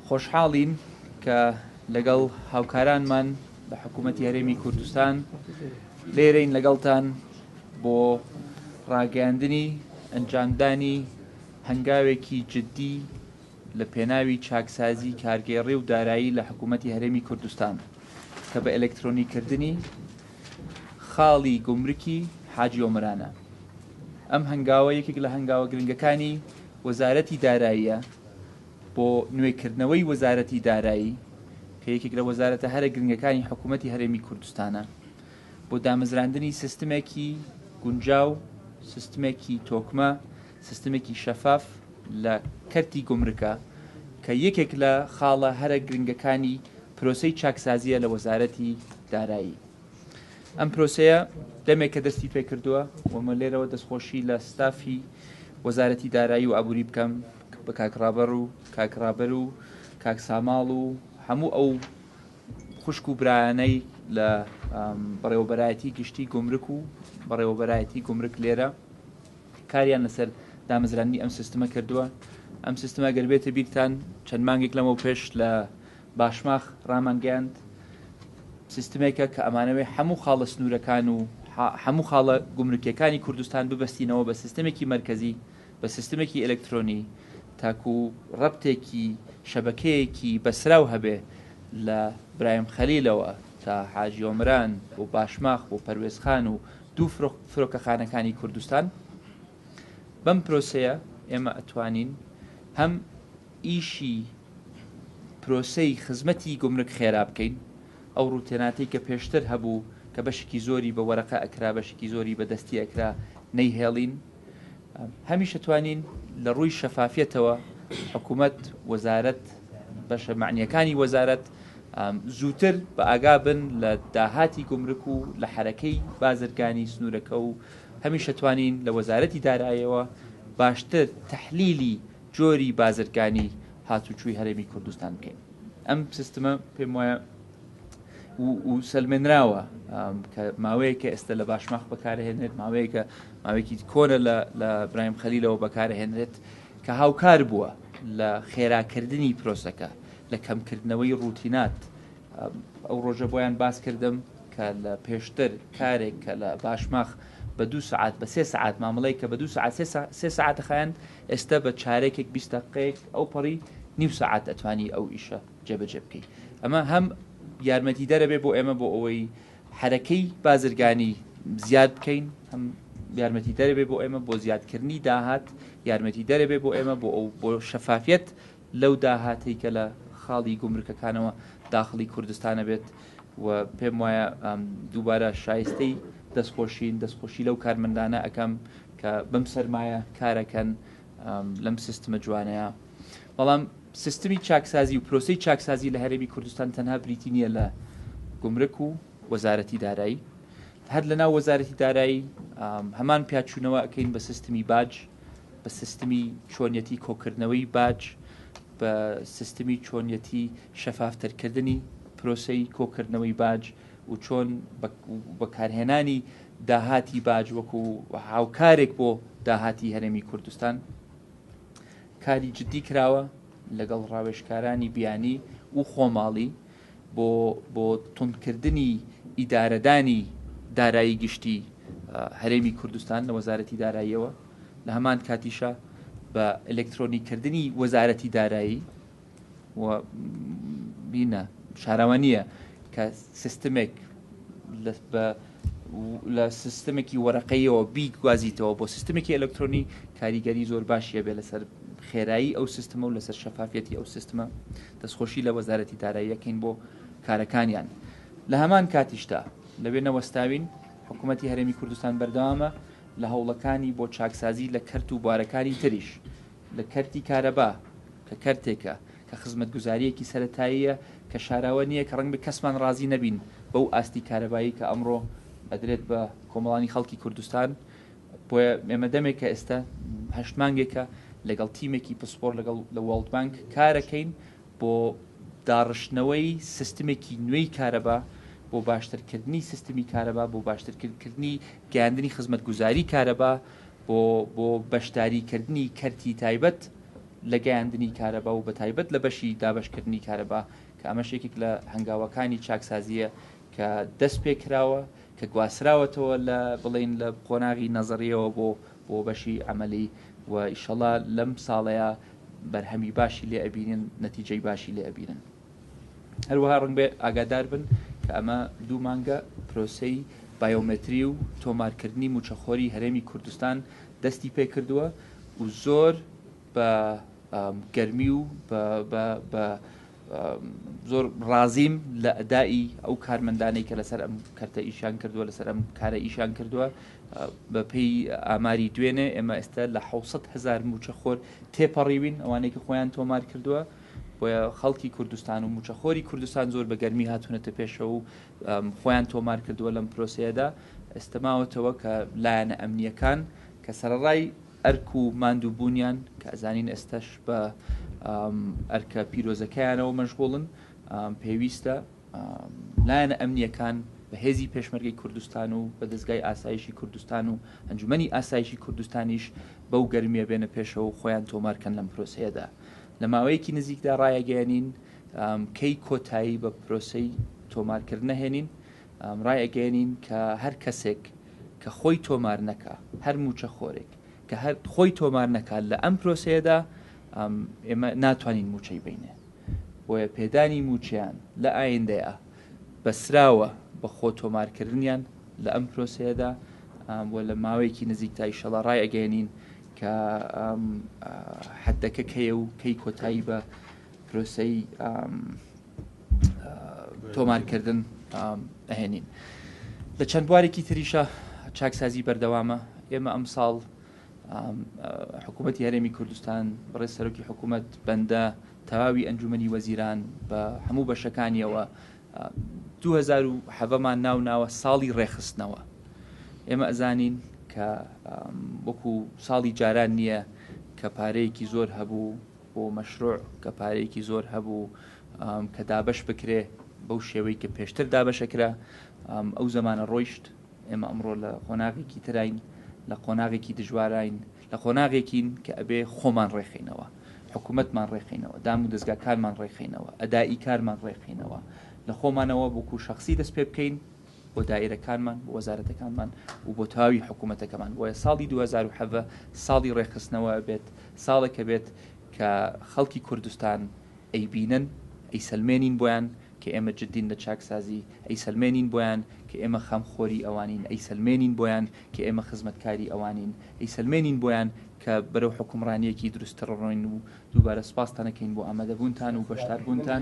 خۆشحاڵین کە لەگەڵ هاوکارانمان لە حکوومەتی هەرێمی کوردستان لێرەین لەگەڵتان بۆ ڕاگەیاندنی ئەنجامدانی هەنگاوێکی جددی لە پێناوی چاکسازی کارگێڕی و دارایی لە حکوومەتی هەرێمی کوردستان کە بە ئەلکترۆنیکردنی خاڵی گومرکی حاجی ئۆمەرانە. ئەم هەنگاوە یەکێک لە هەنگاوە گرنگەکانی وەزارەتی داراییە بۆ نوێکردنەوەی وەزارەتی دارایی کە یەکێک لە وەزارەتە هەرە گرنگەکانی حکوومەتی هەرێمی کوردستانە بۆ دامەزراندنی سیستمێکی گونجاو، سیستمێکی تۆکمە، سیستمێکی شەفاف لە کەرتی گومرکە کە یەکێک لە خاڵە هەرە گرنگەکانی پرۆسەی چاکسازییە لە وەزارەتی دارایی. ئەم پرۆسەیە دەمێکە دەستی پێکردووە و من لێرەوە دەستخۆشی لە ستافی وەزارەتی دارایی و ئابووری بکەم بە کاک ڕابەر و کاک ڕابەر و کاک ساماڵ و هەموو ئەو خوشک و برایانەی لە بەڕێوەبەرایەتی گشتی گومرک و بەڕێوەبەرایەتی گومرک لێرە کاریان لەسەر دامەزراندنی ئەم سیستمە کردووە. ئەم سیستمە گەر بێتە بیرتان چەند مانگێک لەمەو پێش لە باشماخ ڕامانگەیاند، سیستمێکە کە ئەمانەوێ هەموو خاڵە سنوورەکان و هەموو خاڵە گومرکیەکانی کوردستان ببەستینەوە بە سیستمێکی مەرکەزی، بە سیستمێکی ئەلکترۆنی تاکو ڕەبتێکی شەبەکەیەکی بەسراو هەبێ لە برایم خەلیلەوە تا حاجی ئۆمران و باشماخ و پەروێزخان و دوو فرۆکەخانەکانی کوردستان. بەم پرۆسەیە ئێمە ئەتوانین هەم ئیشی پرۆسەی خزمەتی گومرگ خێرا بکەین، ئەو ڕوتێناتەی کە پێشتر هەبوو کە بەشێکی زۆری بە وەرەقە ئەکرا، بەشێکی زۆری بە دەستی ئەکرا نەیهێڵین، هەمیش ئەتوانین لە ڕووی شەفافیەتەوە حکوومەت، وەزارەت، بەشە مەعنیەکانی وەزارەت زووتر بە ئاگا بن لە داهاتی گومرک و لە حەرەکەی بازرگانی سنوورەکە و هەمیش ئەتوانین لە وەزارەتی دارایەوە باشتر تەحلیلی جۆری بازرگانی هاتوچوی هەرێمی کوردستان بکەین. ئەم سیستمە پێم وایە و سەلمێنراوە کە ماوەیەکە ئێستا لە باشماخ بەکارهێنرێت، ماوەیەکە ماوەیەکی کۆنە لە برایم خەلیلەوە بەکارهێنرێت کە هاوکار بووە لە خێراکردنی پرۆسەکە، لە کەمکردنەوەی ڕوتینات. ئەو ڕۆژە بۆیان باس کردم کە لە پێشتر کارێک کە لە باشماخ بە دوو سەعات بە سێ سەعات مامەڵەیەک کە بە دوو سەعات سێ سەعات خایاند، ئێستا بە چارەکێک 20 دەقەیەک ئەو پەڕی نیو سەعات ئەتوانی ئەو ئیشە جێبەجێ بکەی. ئەمە هەم یارمەتیدەرە بێ بۆ ئێمە بۆ ئەوەی حەرەکەی بازرگانی زیاد بکەین، هەم یارمەتیدەرە بێ بۆ ئێمە بۆ زیادکردنی داهات، یارمەتیدەرە بێ بۆ ئێمە بۆ ئەو بۆ شەفافیەت لەو داهاتەی کە لە خاڵی گومرکەکانەوە داخڵی کوردستانە بێت و پێم وایە دووبارە شایستەی دەستخۆشین، دەستخۆشی لەو کارمەندانە ئەکەم کە بەم سەرمایە کارەکەن لەم سیستمە جوانەیە. بەڵام سیستمی چاکسازی و پرۆسەی چاکسازی لە هەرێمی کوردستان تەنها بریتی نییە لە گومرک و وەزارەتی دارایی. هەر لەناو وەزارەتی دارایی هەمان پیاچوونەوە ئەکەین بە سیستمی باج، بە سیستمی چۆنیەتی کۆکردنەوەی باج، بە سیستمی چۆنیەتی شەفافترکردنی پرۆسەی کۆکردنەوەی باج و چۆن بەکارهێنانی داهاتی باج وەکو هاوکارێک بۆ داهاتی هەرێمی کوردستان. کاری جدی کراوە لەگەڵ ڕاوێژکارانی بیانی و خۆماڵی بۆ بۆ توندکردنی ئیدارەدانی دارایی گشتی هەرێمی کوردستان لە وەزارەتی داراییەوە، لە هەمان کاتیشا بە ئەلکترۆنیکردنی وەزارەتی دارایی و بینە شاراوە نییە کە سیستمێک لە سیستمێکی وەرەقەیەوە بیگوازیتەوە بۆ سیستمێکی ئەلکترۆنی کاریگەری زۆر باشی هەبێت لەسەر خێرایی ئەو سیستمە و لەسەر شەفافیەتی ئەو سیستمە. دەستخۆشی لە وەزارەتی دارایی ئەکەین بۆ کارەکانیان. لە هەمان کاتیشدا لەوێ نەوەستاوین، حکوومەتی هەرێمی کوردستان بەردەوامە لە هەوڵەکانی بۆ چاکسازی لە کەرت و بوارەکانی تریش، لە کەرتی کارەبا کە کەرتێکە کە خزمەتگوزارییەکی سەرەتاییە کە شاراوە نییە کە ڕەنگبێ کەسمان ڕازی نەبین بەو ئاستی کارەبایی کە ئەمڕۆ ئەدرێت بە کۆمەڵانی خەڵکی کوردستان. بۆیە ئێمە دەمێکە ئێستا هەشت مانگێکە لەگەڵ تیمێکی پسپۆر لەگەڵ لە وۆڵد بانک کارەکەین بۆ داڕشتنەوەی سیستمێکی نوێی کارەبا بۆ باشترکردنی سیستمی کارەبا بۆ باشترکردنی گەیاندنی خزمەتگوزاری کارەبا بۆ بۆ بەشداریکردنی کەرتی تایبەت لە گەیاندنی کارەبا و بەتایبەت لە بەشی دابەشکردنی کارەبا کە ئەمەش یەکێک لە هەنگاوەکانی چاکسازییە کە دەست پێ کراوە کە گواستراوەتەوە لە بڵێین لە قۆناغی نەزەرییەوە بۆ بۆ بەشی عەمەلی و ئیشەڵا لەم ساڵەیا بەرهەمی باشی لێ ئەبینن نەتیجەی باشی لێ ئەبینن. هەروەها ڕەنگبێ ئاگادار بن کە ئەمە دوو مانگە پرۆسەی بایۆمەتری و تۆمارکردنی مووچەخۆری هەرێمی کوردستان دەستی پێکردووە و زۆر بە گەرمی و بە زۆر ڕازیم لە ئەدائی ئەو کارمەندانەی کە لەسەر ئەم کەرتە ئیشیان کردووە لەسەر ئەم کارە ئیشیان کردووە بە پێی ئاماری دوێنێ ئێمە ئێستا لە 600 هزار مووچەخۆر تێپەڕیوین ئەوانەی کە خۆیان تۆمار کردووە بۆیە خەڵکی کوردستان و مووچەخۆری کوردستان زۆر بە گەرمی هاتوونەتە پێشەوە و خۆیان تۆمار کردووە لەم پرۆسەیەدا. ئێستا ماوەتەوە کە لایەنە ئەمنییەکان کە سەرەڕای ئەرک و ماندووبوونیان کە ئەزانین ئێستاش بە ئەرکە پیرۆزەکەیانەوە مەشغوڵن، پێویستە لایەنە ئەمنییەکان بە هێزی پێشمەرگەی کوردستان و بە دەزگای ئاسایشی کوردستان و ئەنجومەنی ئاسایشی کوردستانیش بەو گەرمییە بێنە پێشەوە و خۆیان تۆمار کەن لەم پرۆسەیەدا. لە ماوەیەکی نزیکدا ڕایەگەیەنین کەی کۆتایی بە پرۆسەی تۆمارکردن ئەهێنین، ڕایئەگەیەنین کە هەر کەسێک کە خۆی تۆمار نەکا، هەر مووچەخۆرێک کە هەر خۆی تۆمار نەکا لە ئەم پرۆسەیەدا ئێمە ناتوانین مووچەی بەینێ. بۆیە پێدانی مووچەیان لە ئایندەیا بەسراوە بە خۆ تۆمارکردنیان لە ئەم پرۆسەیەدا و لە ماوەیەکی نزیکدا ئیشەڵا ڕایئەگەیەنین کە حەدەکە کەیە و کەی کۆتایی بە پرۆسەی تۆمارکردن ئەهێنین. لە چەند بوارێکی تریشە چاکسازی بەردەوامە. ئێمە ئەمساڵ حکوومەتی هەرێمی کوردستان بەڕێز سەرۆکی حکوومەت بەندە تەواوی ئەنجومەنی وەزیران بە هەموو بەشەکانیەوە 2017 مان ناو ناوە ساڵی ڕێکخستنەوە. ئێمە ئەزانین کە وەکو ساڵی جاران نییە کە پارەیەکی زۆر هەبوو بۆ مەشروع، کە پارەیەکی زۆر هەبوو کە دابەش بکرێ بەو شێوەی کە پێشتر دابەشەکرا. ئەو زەمانە ڕۆیشت. ئێمە ئەمڕۆ لە قۆناغێکی تراین، لە قۆناغێکی دژواراین، لە قۆناغێکین کە ئەبێ خۆمان ڕێکخەینەوە، حکوومەتمان ڕێکخەینەوە، دام و دەزگاکانمان ڕێکخەینەوە، ئەدائی کارمان ڕێکخەینەوە، لە خۆمانەوە وەکو شەخسی دەست پێ بکەین بۆ دائیرەکانمان، بۆ وەزارەتەکانمان و بۆ تەواوی حکوومەتەکەمان. بۆیە ساڵی 2017 ساڵی ڕێکخستنەوە ئەبێت، ساڵێک ئەبێت کە خەڵکی کوردستان ئەیبینن، ئەیسەلمێنین بۆیان کە ئێمە جدین لە چاکسازی، ئەیسەلمێنین بۆیان کە ئێمە خەمخۆری ئەوانین، ئەیسەلمێنین بۆیان کە ئێمە خزمەتکاری ئەوانین، ئەیسەلمێنین بۆیان کە بەرەو حوکمڕانییەکی دروستتر ڕۆین و دووبارە سوپاستان ئەکەین بۆ ئامادەبوونتان و بەشداربوونتان.